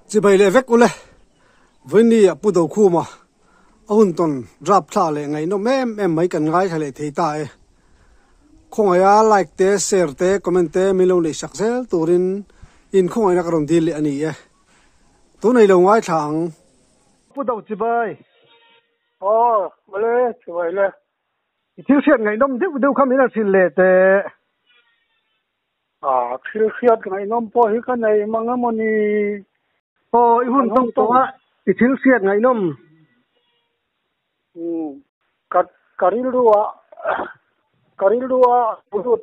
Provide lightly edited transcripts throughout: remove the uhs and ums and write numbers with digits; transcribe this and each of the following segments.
Chibai leh vek ule. Vawiini ah Pu Dokhuma a hun tawn rap thla leh ngaihnawm em em mai kan ngaithla leh thei ta e. Khawngaih a like te, share te, comment te min lo neih sak zel turin in khawngaihna ka rawn dil leh a ni e. Tunei lo ngaithla ang. Pu Do chibai. Aw, mawle, chibai le. I thil hriat ngaihnawm deuh deuh kha min han hrilh leh teh. A, thil hriat ngaihnawm pawh hi ka nei mang emaw ni? Aw, i hun tawng tawh a, i thil hriat ngaihnawm. Umm, ka ka rilru a, ka rilru a lut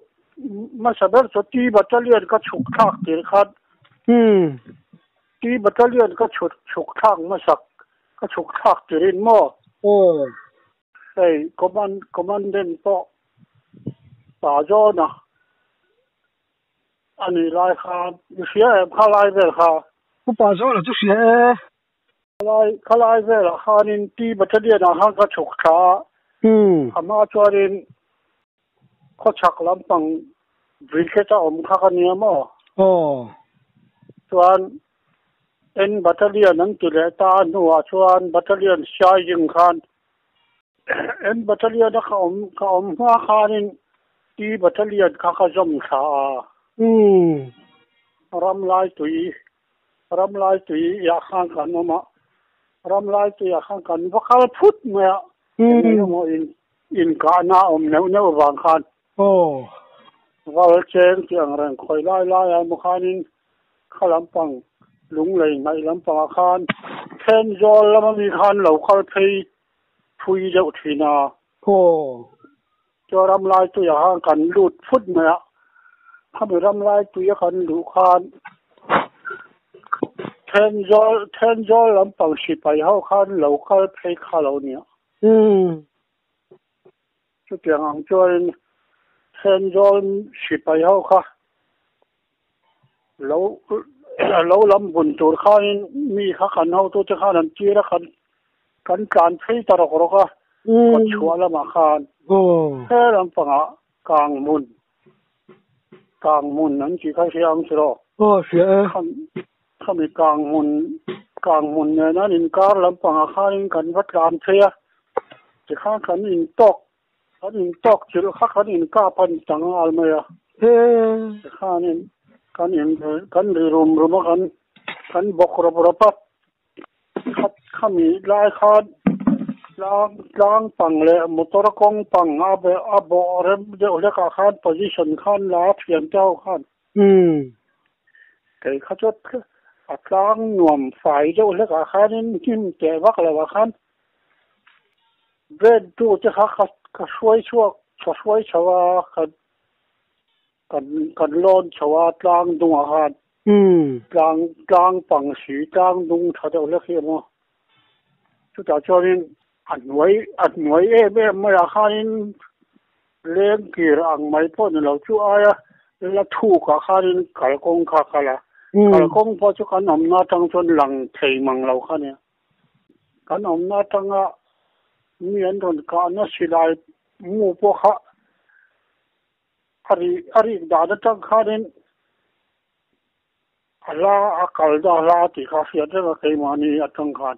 hmasa ber chu T Battalion ka chhuk thlak tir khan. Umm. T Battalion ka chhut chhuk thlak hmasak, ka chhuk thlak tirin maw? Aw. Hei command commandant pawh pa zawn a a nih lai khan i hria em kha lai vel kha? Pu pa zawn a chu hria e. Khalai khalai velah khanin T Battalion ah khan ka chhuk tha a. A hma chuanin khawchhak lampang brigade a awm kha ka nia maw? Aw. Chuan N Battalion an ti leh ta a hnuah chuan Battalion Siaijing khan N Battalion a ka awm ka awm hma khanin T Battalion kha ka zawm thla a. Ramlai tui Ramlai tui ah khan kan awm a, Ramlai tui ah khan kan va kal phut mai a, eng emaw in inkahna a awm neuh neuh vang khan. Aw. Val cheng tih ang reng khawi lai lai ah emaw khanin kha lampang lunglei hnaih lampangah khan Thenzawl lama mi khan lo kal phei phui deuh thin a. Aw. Chuan ram lai tuiah khan kan lut phut mai a, khami ram lai tuia kan luh khan Thenzawl Thenzawl lampang sipai ho khan lo kal phei kha lo nia. Umm. Chutiang ang chuanin Thenzawl sipai ho kha lo lo lam bun tur khanin mi kha kan hotute khan an tir a, kan kan tlan phei ta rawk rawk a, kawt chhuah lamah khan he lampangah kang hmun kang hmun an tih kha hria ang chu rawh. Aw hria e. Khami kang hmun kang hmun nen an inkar lampangah khanin kan va tlan phei a, tikhan kan intawk kan intawk chilh kha kan inkap a ni ta nghal mai a. Tikhanin kan in kan ri rum rum a kan kan bawk rawp rawp a. Khami lai khan tlang tlang pang leh motor kawng pang a a bawh rem deuh hlekah khan position khan la a thian te ho khan. Kei kha chu a tlang nuam fai deuh hlekah khanin hnim teh vak lovah khan bread tu te kha ka hruai chhuak ka hruai chho a ka Kan kan lawn chho a tlang dungah khan tlang tlang pang si tlang dung tha deuh hlek hi a maw. Chutah chuanin a hnuai a hnuai em em maiah khanin leng kir ang mai pawh ni lo chu aia la thukah khanin kalkawng kha a kal a. Kalkawng pawh chu kan awmna atang chuan lang thei mang lo kha nia. Kan awmna atanga mi an rawn kahna silai mu pawh kha A ri a rik dan atang khanin a hla a kal da hla tih kha a hriat reng a keimahni atang khan.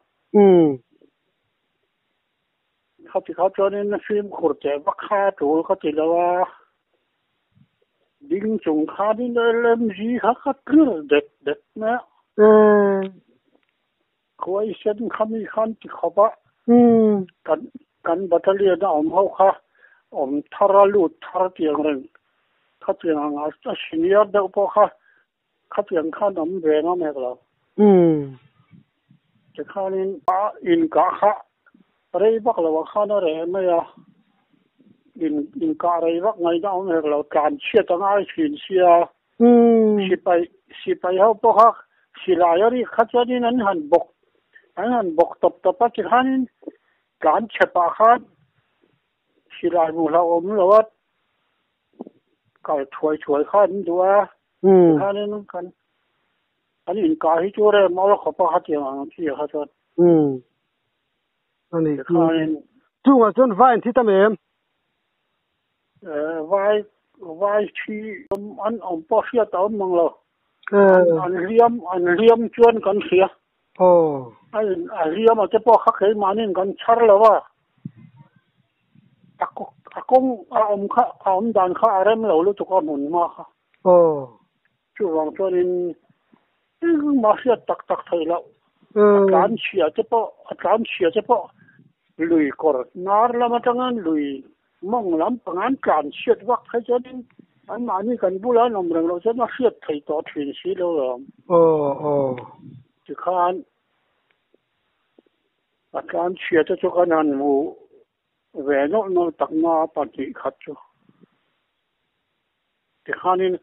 Khati kha chuanin fimkhur teh vak kha a tul ka ti lo a, ding chung khanin LMG kha ka tlir det det mai a. Khuai sen kha mi khan ti khawp a, kan kan battalion a awm ho kha awm thar a lut thar tiang reng khatiang ang a senior deuh pawh kha khatiang khan awm ve ngam hek lo. Tikhanin a inkah kha rei vak lo ah khan a reh mai a, in inkah rei vak ngaihna awm hek lo tlan chhiat a ngai thin sia. Sipai sipai ho pawh kha silai a rik kha chuanin an han bawk an han bawk tawp tawp a tikhanin tlan chhepah khan silai hmu hlauhawm lo a kal thuai thuai kha an duh a tikhanin kan an inkah hi chu rem awl khawp a khatiang ang chi kha chuan. Ani chungah chuan vai an thi tam em? Vai vai thi an awm pawh hriat a awm mang lo. An hliam an hliam chuan kan hria. A in a hliam a te pawh kha keimahniin kan chhar lo a. A a kawng a awm kha a awm dan kha a rem lo lutuk a hmun hma kha. Chuvang chuanin engmah hriat tak tak theih loh. A tlan chhia te pawh a tlan chhia te pawh lui kawr nar lam atangin lui Mawng lam pangan tlan chhiat vak phei chuanin anmahni kan bula an awm reng loh chuan a hriat thei tawh thin si lo lawm. Aw aw. Tikhan a tlan chhia te chu kan han hmu ve nawlh nawlh takna pahnih khat chu. Tikhanin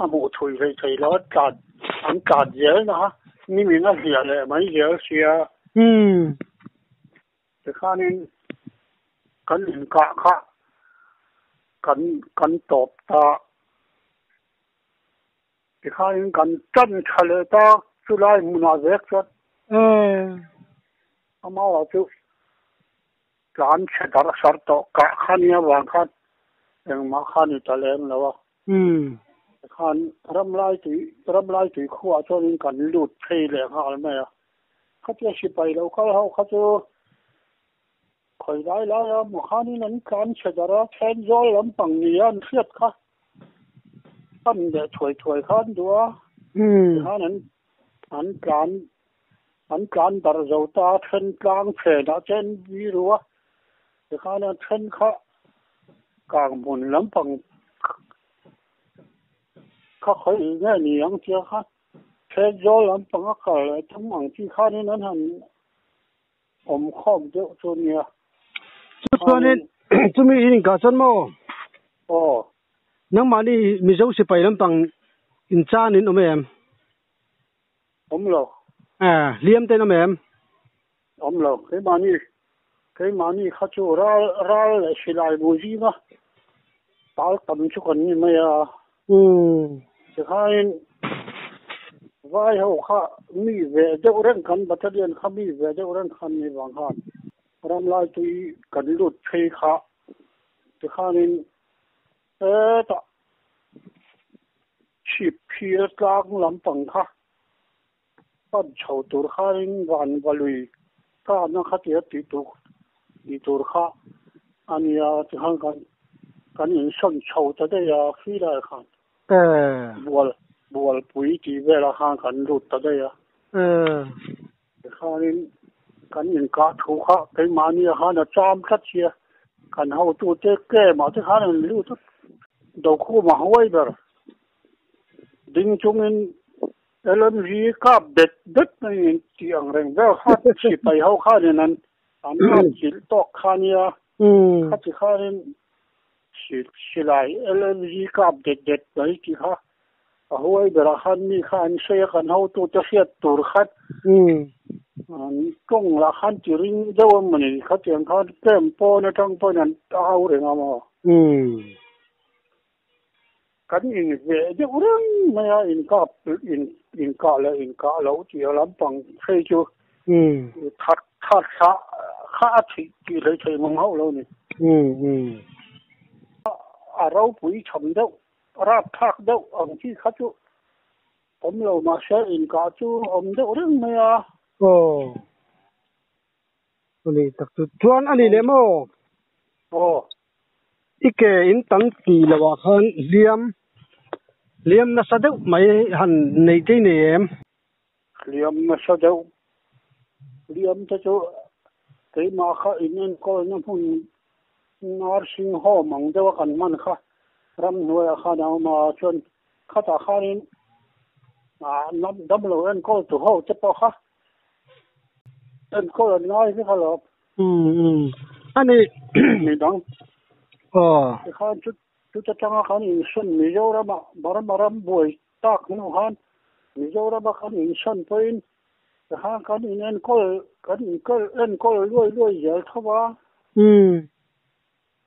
a hmuh thui hlei thei lo a tlan an tlan zel na kha nimin a hliah leh mai zel sia. Umm. Tikhanin kan inkah kha kan kan tawp ta. Tikhanin kan tan tha leh ta chulai hmunah vek chuan amah chu tlan chhe darh sarh tawh kah kha nia vang khan engmah kha ni ta lem lo a. Tikhan ramlai tui ramlai tui khuaah chuanin kan lut phei leh nghal mai a. Khatia sipai lo kal ho kha chu khawi lai lai a maw khanin an tlan chhe darh a, Thenzawl lampang nia an hriat kha pan leh thuai thuai kha an duh a, tikhan an an tlan an tlan darh zo ta a, then tlang phenah te an vi ru a, tikhan a then kha kang hmun lampang kha khawi nge ni ang tia kha Thenzawl lampang a kal leh tum ang chi khanin an han awm khawm deuh chu nia. Chu chuanin chumi in inkah chuan maw? Aw. Nangmahni Mizo sipai lampang in chan in awm em? Awm lo. Hliam te in awm em? Awm lo. Keimahni keimahni kha chu ral ral leh silai bu zinga tal tam chu kan ni mai a. Tikhain vai ho kha mi ve deuh reng kan battalion kha mi ve deuh reng khan ni vang khan ramlai tui kan lut phei kha tikhanin hetah chhip phir tlang lampang kha Pan chho tur khanin van va lui kahna kha tia tih tur tih tur kha a nia tikhan kan kan insawn chho ta daih a khi lai khan bual bualpui tih velah khan kan lut ta daih a tikhanin kan inkah thu kha keimahnia khan a cham tlat sia kan hotute camp ah te khan an lut a Dokhuma huai ber ding chungin LMV kap bet bet mai in tih ang reng vel kha sipai ho khanin an an kap chilh tawk kha nia khati khanin silai LMV kap det det mai tih kha a huai berah khan mi kha an sawi a kan hotute hriat tur khan an tawng lah khan ti ring deuh a mawni khatiang khan camp pawn atang pawhin an au reng a maw. Kan inveh deuh reng mai a, inkap inkah leh inkah loh tih a lampang phei chu that that thlah kha a thih tih hlei thei mang hauh lo ni. A ropui tham deuh, rapthlak deuh ang chi kha chu awm lo mahse inkah chu awm deuh reng mai a. Aw. Ani tak chu chuan a ni leh maw? Aw. I ke in tam tih loh ah khan hliam hliam nasa deuh mai han neih te i nei em? Hliam nasa deuh hliam te chu keimah kha in enkawlna hmun nursing home ang deuh a kan hman kha ramhnuaiah khan a awm a chuan khatah khanin ah damlo enkawl tu ho te pawh kha Enkawl an ngai vek alawm. Umm ani. Mi dang. Aw. Tikhan chu chuta tanga kan insawn Mizorama Burma ram buai tak hnu khan Mizorama kan insawn pawhin tikhan kan in enkawl kan inkawl enkawl luai luai zel tho a. Umm.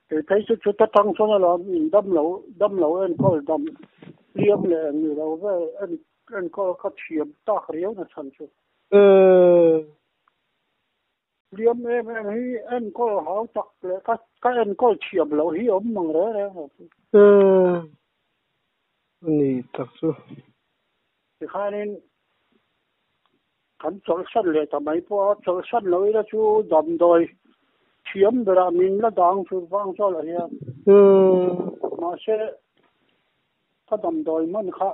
Kei phei chu chuta tang chuan alawm in dam lo dam lo enkawl dam hliam leh eng ni lo vel en enkawl kha thiam tak riau na chhan chu. Hliam em em hi enkawl hau tak leh ka ka enkawl thiam loh hi awm mang reng reng lo chu. Ani tak chu. Tikhanin kan chawlhsan leh ta mai pawh a, chawlhsan lo ila chu damdawi thiam berah min la dang chu vang zawlah hian. Mahse, ka damdawi hman kha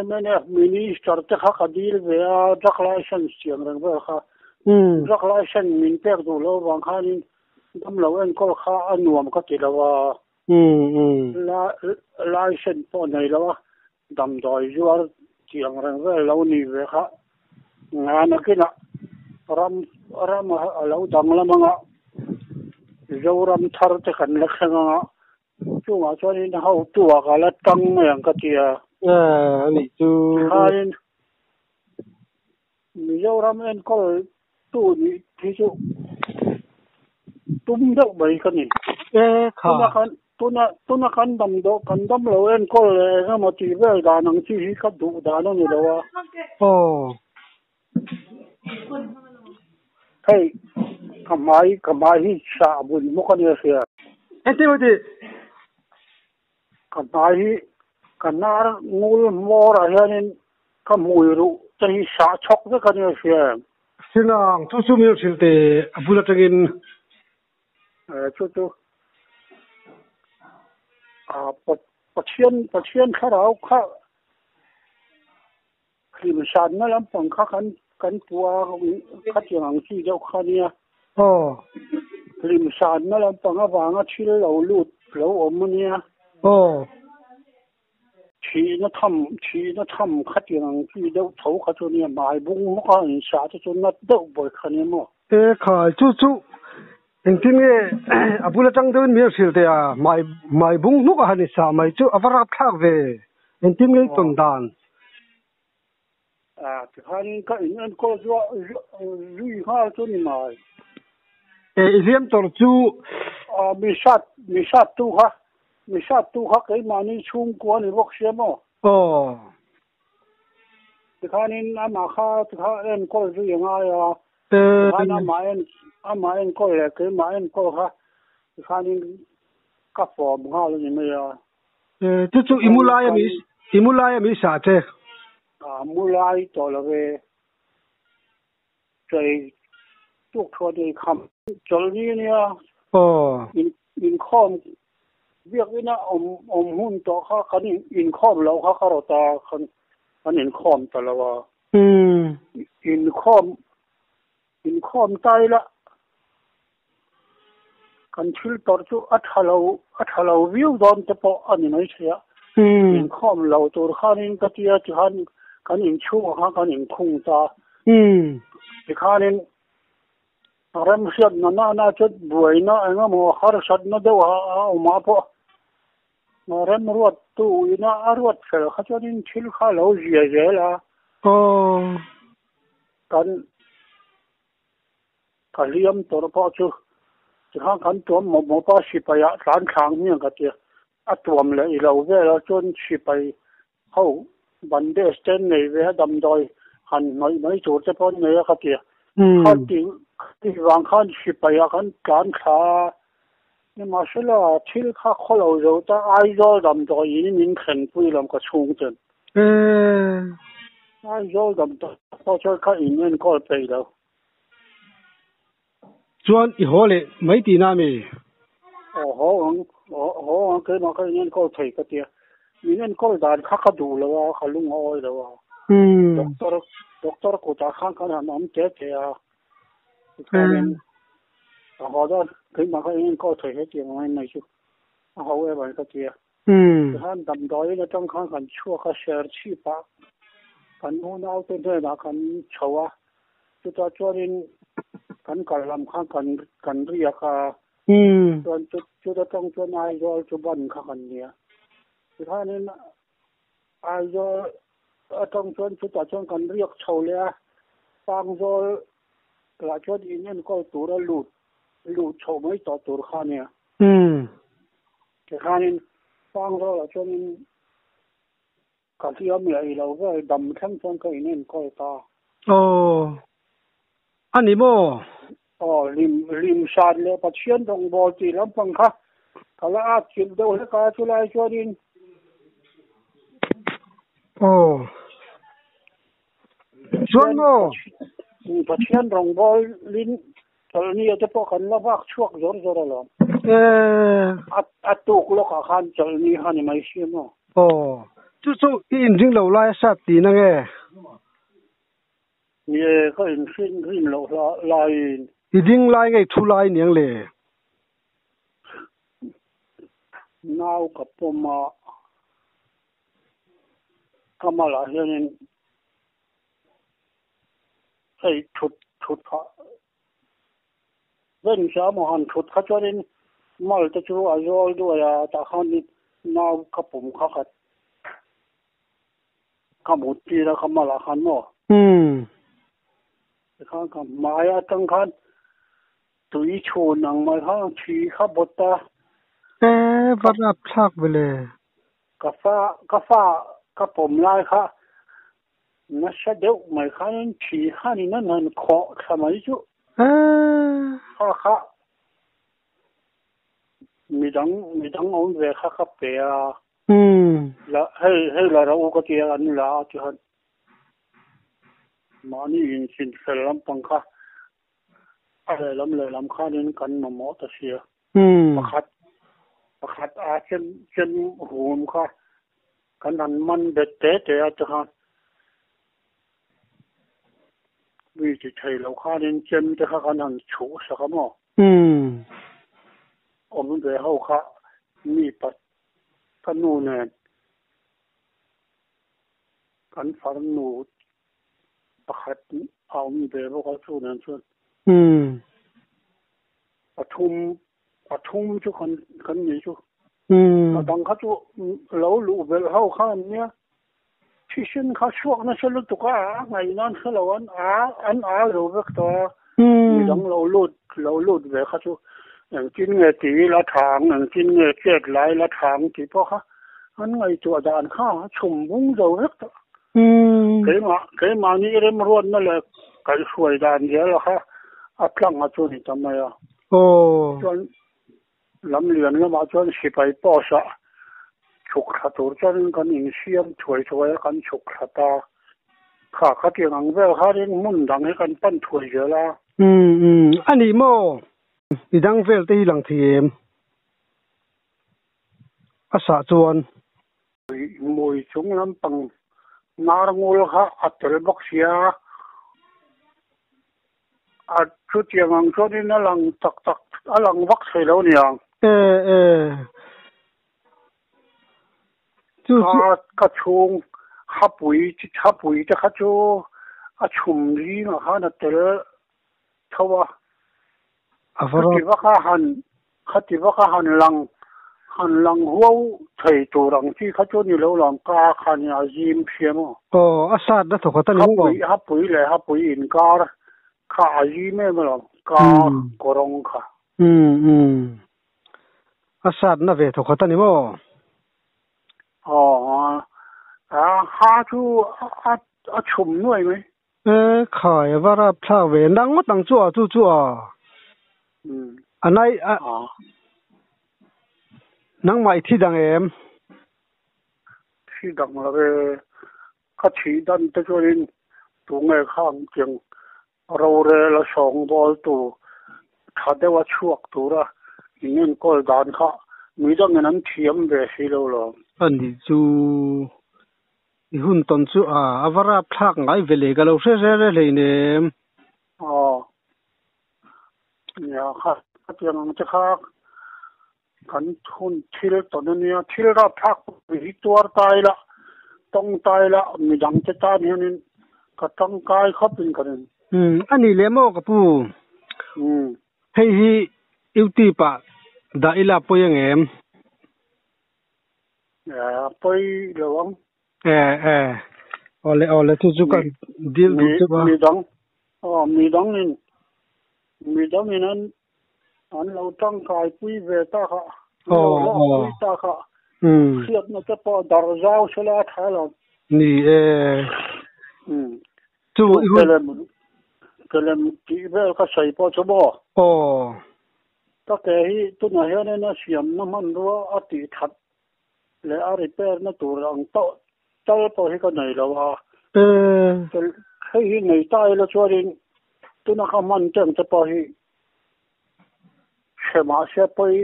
mnf Minister te kha ka dil ve a, drug license tiang reng vel kha. Drug license min pek duh loh avang khanin damlo enkawl kha a nuam ka ti lo a. License pawh nei lo a, damdawi zuar tiang reng vel lo ni ve kha nga nakinah ram ram a lo danglam anga Zoram thar te kan la thleng anga chungah chuanin hotu ah ka la tang mai ang ka ti a. A nih chu. Tikhanin Mizoram enkawl tu nih hi chu tum deuh mai ka ni. E kha. Tuna kan tuna tuna kan dam dawh kan dam lo enkawl leh eng emaw tih vel dan ang chi hi ka duh dan a ni lo a. Aw. Hei ka hmai ka hmai hi sah bun hmawk a nia hria. Engtin maw tih? Ka hmai hi ka hnar ngul hmawr ah hianin ka hmui ruh te hi sah chhawk vek a nia hria em? Sinang, chu chu min hrilh teh a bul atangin. Chu chu Pathian Pathian thlarau kha hlimsanna lampang kha kan kan pu a khatiang ang chi deuh kha nia. Aw. Hlimsanna lampang avanga thil lo lut lo awm a nia. Aw. Thihna tham thihna tham khatiang ang chi deuh tho kha chu nia hmai bung hmawk a insa te chu nat deuh bawi kha nia maw. E khai chu chu engtin nge a bul atang deuhin min hrilh teh a hmai hmai bung hnuk a han insa mai chu a va rapthlak ve engtin nge i tawn dan. A tikhanin ka in enkawl zuah zui nghal chu ni mai. E i hliam tawrh chu. A mi sat mi sat tu kha mi sat tu kha keimahni chhungkua ni bawk sia maw. Aw. Tikhanin amah kha tikha enkawl zui a ngai a. Tikhan amah en amah enkawl leh keimah enkawl kha tikhanin ka fawm nghal a ni mai a. Chu chu i mu lai a mi i mu lai a mi sah che. A mu lai tawh lo ve. Chei tuk thuan ei kham chawlh ni ania. Aw. In inkhawm biakina awm awm hun tawh kha kan inkhawm loh kha ka rawt a kan kan inkhawm ta lo a. Inkhawm inkhawm ta ila kan thil tawrh chu a tha lo a tha lo viau dawn te pawh a ni mai thei a. Inkhawm lo tur khanin ka tia tikhan kan inchhungah khan kan inkhung ta. Tikhanin remhriatna nana chu buaina eng emaw harsatna deuh a awm ah pawh remruattu ina a ruat fel kha chuanin thil kha a lo zia zel a. Kan Ka hliam tawrh pawh chu tikhan kan tuam mawp mawp a, sipai ah tlan thlang hmiang ka ti a. A tuam leh i lo vel a chuan sipai ho bandage te an nei ve a, damdawi han hnawih mai tur te pawh an nei a ka ti a. Kha ti kha ti vang khan sipai ah kan tlan thla a, nimahsela thil kha khaw lo zo ta Aizawl damdawi in min thlenpui lam ka chhungten. Aizawl damdawi pawh chuan ka in enkawl peih lo. Chuan i haw leh mai tihna a mi? Aw haw ang, haw ang keimah ka in enkawl thei ka tia. Min enkawl dan kha ka duh lo a, ka lung a awi lo a. Doctor, doctor kutah khan kan han awm te te a. Tichuanin ka haw dawn, keimah ka in enkawl thei hetiang ang mai chu a ho em ang ka tia. Tikhan damdawiin atang khan kan chhuak a, Serchhip ah kan unaute hnenah kan chho a, chutah chuanin kan kal lam khan kan kan riak a, chuan chuta tang chuan Aizawl chu ban kha kan nia. Tikhanin Aizawl atang chuan chutah chuan kan riak chho leh a, Pangzawl lah chuan in enkawl tura lut lut chho mai tawh tur kha a nia. Tikhanin Pangzawlah chuanin ka hliam leh i lo vel dam thleng chuan ka in enkawl ta. Aw, a ni maw? Aw, hlim hlim sat leh Pathian rawngbâwl tih lampang kha ka la at chilh deuh hlek a, chulai chuanin. Aw. Chuan maw? Pathian rawngbawlin chawlhni te pawh kan la vak chhuak zawr zawr alawm. A tuk lawkah khan chawlhni kha ni mai si maw? Aw. Chu chu i inring lo lai a sat tihna nge? Ni e, ka inhrin rin loh laiin. I ding lai nge i thu lai niang le? Nau ka pawm a, ka malah hianin hei thut thut kha bench ah maw han thut kha chuanin mal te chu a zawl duai a, tah khan nau ka pum kha ka ka mut tir a ka malah khan maw. Tikhan ka hmai atang khan tui chhun ang mai kha thi kha bawt a. E, va rap thlak ve le. Ka fa ka fa ka pawm lai kha nasa deuh mai khanin thi khanin an han khawh thla mai chu. E. Kha kha midang midang awm ve kha ka pe a. La hei hei la ro ka tia an la a ti khan. Mahni inchin fel lampang kha a lehlam lehlam khanin kan mamawh ta sia. Pakhat pakhat a chem chem hum kha kan han man bet te te a ti khan mi ti thei lo khanin chem te kha kan han chhuh sak a maw? Awm ve ho kha mi pat ka nu nen Kan farnu pakhat a awm ve bawk a chu nen chuan pathum pathum chu kan kan ni chu. A dang kha chu lo luh belh ho kha an nia. Thisen kha chhuak nasa lutuk a a ngaih nan hre lo an a an a zo vek tawh a. Midang lo lut lo lut ve kha chu engtin nge ti ila tha ang engtin nge chet la ila tha ang tih pawh kha An ngaihtuah dan kha a chhum bung zo vek tawh. Keimah, keimahni remruatna leh kaihhruai dan zel kha a tlang a chu ni ta mai a. Chuan lamlian lamah chuan sipai post ah chhuk thla tur chuanin kan insiam thuai thuai a, kan chhuk thla ta. Kha khatiang ang vel khanin hmun dang hi kan pan thuai zel a. A ni maw? I dang vel te hi lang thei em? A sah chuan. Mui chung lampang nar ngul kha a tel bawk sia. A chutiang ang chuanin a lang tak tak, a lang vak thei lo niang. E e. Chu chu. Ka ka chhung hapui hapui te kha chu a chhum zingah khan a tel tho a. Khati vaka han khati vaka han lang han lang huau thei tur ang chi kha chu ni lo lang ka khan a zim hriam aw. Aw, a sat na thawk a ta ni maw? Hapui hapui leh hapui inkar kha a zim em alawm ka kawrawng kha. Umm umm. A sat na ve thawk a ta ni maw? Aw, a ha chu a a chhum nuai mai. E khai a va rap thlak ve nang ngawt ang chu a chu chu a a nai a nangmah i thi dang em? Thi dang lo e, ka thih dan te chuanin tunge khang tiang rorel a sawngbawl tu tha deuh a chhuak tura in enkawl dan kha midangin an thiam ve si lo lawm. A nih chu I hun tawn chu a a va rap thlak ngai ve le ka lo hre hre hre hleinem. Aw. Nia kha khatiang ang che kha kan hun thil tawn a nia, thil rap thlak pawh hi tuar ta ila, tawng ta ila midang te tan hianin ka tangkai khawpin ka ring. Umm a nih leh maw ka pu? Umm. Hei hi YouTube ah dah ila pawi ang em? A pawi lo ang. E e. Awle awle chu chu kan deal duh chauh a. Mi dang aw mi dang in mi dang in an an lo tangkai pui ve ta kha an lo lak pui ta kha hriatna te pawh dar zau sela a tha lo. Ni e. Chu i hun. Kelem kelem tih vel ka sawi pawh chu maw. Aw. Ka ke hi tunah hianin a siamna hmanrua a tih that leh a repair na tur ang tawh tal pawh hi ka nei lo a. Hei hi nei ta ila chuanin tuna ka hman te ang te pawh hi hre mahse pawi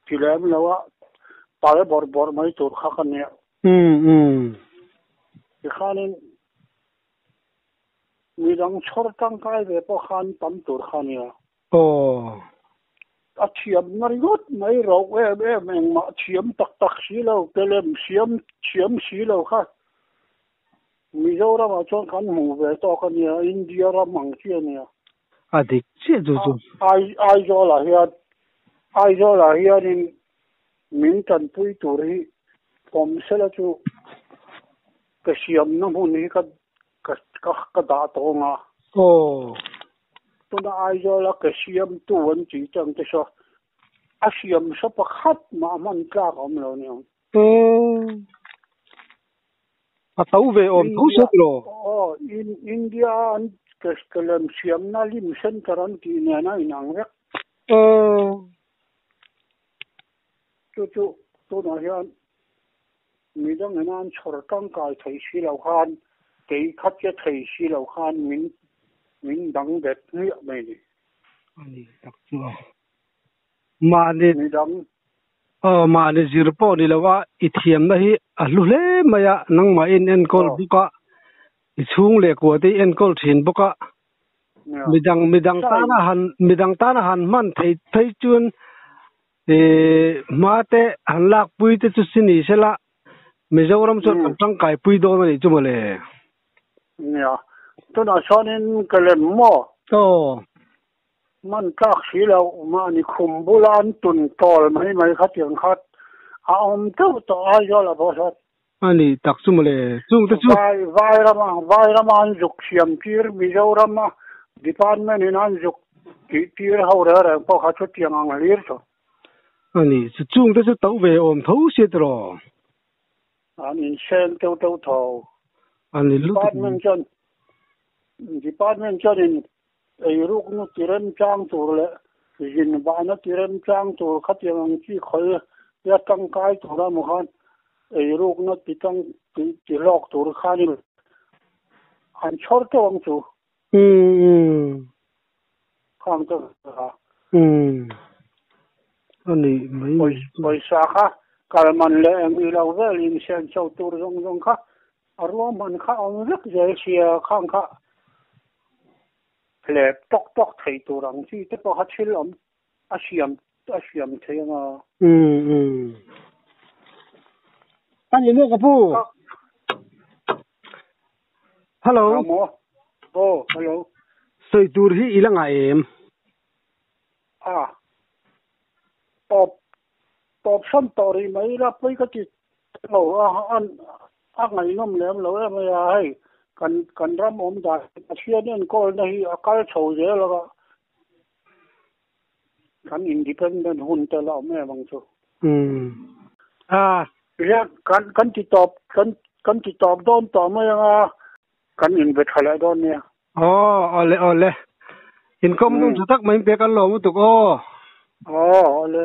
ti lem lo a, pal bawrh bawrh mai tur kha ka nia. Tikhanin midang chhawr tangkai ve pawh khan tam tur kha nia. Aw. A thiam na ringawt mai rauh em em engmah thiam tak tak si lo, kelem siam thiam si lo kha Mizoramah chuan kan hmuh ve tawk a nia, India ram ang chi a nia. A dik chiah chu chu. Aizawlah hian Aizawlah hianin min tanpui tur hi awm sela chu ka siamna hmun hi ka ka ka dah tawh ang a. Aw. Tuna Aizawla ke siamtu an tih te ang te saw a siam saw pakhat mah hman tlak a awm lo aniang. Aw. A to ve awm tho India sawt lo. Aw India a an ke ke lem siamna lim center an tih nen a inang vek. Aw. Chu chu tunah hian midang ina an chhawr tangkai thei si lo khan kei khatia thei si lo khan min min dang bet hmiah mai ni. A ni tak chu a. Mahni Midang. Aw mahni zir pawh ni lo a i thiamna hi a hlu hle mai a, nangmah in enkawl bawk a, i chhung leh kua te i enkawl thin bawk a. Midang midang tana han midang tana han hman thei phei chuan ih hma te han lakpui te chu si ni sela Mizoram chuan kan tangkaipui dawn a nih chu mawle. Nia, tunah chuanin ka lem maw? Aw. Hman tlak si lo, mahni khum bula an tun tawl mai mai kha tiang kha a awm teuh tawh Aizawl ah pawh sawn. A ni tak chu mawle, chung te chu. Vai vai rama vai rama an zuk siam tir Mizoram a department in an zuk tih tir ho reng reng pawh kha chu tiang ang hlir chu. A ni chu chung te chu to ve awm tho sia tiraw. An inseng teuh teuh tho. A ni lutuk. Department chuan department chuan in Eirukna ti remchang tur leh zinvahna ti remchang tur khatiang ang chi khawi ila tangkai tur a maw khan eirukna ti tang ti ti hlawk tur khanin an chhawr teuh ang chu. Khang te kha. A nih mai. Pawisa kha kal man leh eng ilo vel insiam chho tur zawng zawng kha A ruahman kha awm vek zel sia khang kha hlep tawk tawk thei tur ang chi te pawh kha thil awm a siam a siam thei ang a. Umm umm. A ni maw ka pu? Hello. Maw? Aw hello. Sawi tur hi i la ngah em? A. Tawp tawp hran tawh rih mai ila pawi ka ti lo a a ngaihnawm lem lo em mai a hei kan kan ram awm dan Pathian enkawlna hi a kal chho zel a kan independent hun te la awm em ang chu. Umm a. Hian kan kan ti tawp kan kan ti tawp dawn tawh mai ang a kan inbe tha leh dawn nia. Aw awle awle. Inkawm nung tha tak mai in pek an lawm lutuk aw. Aw awle.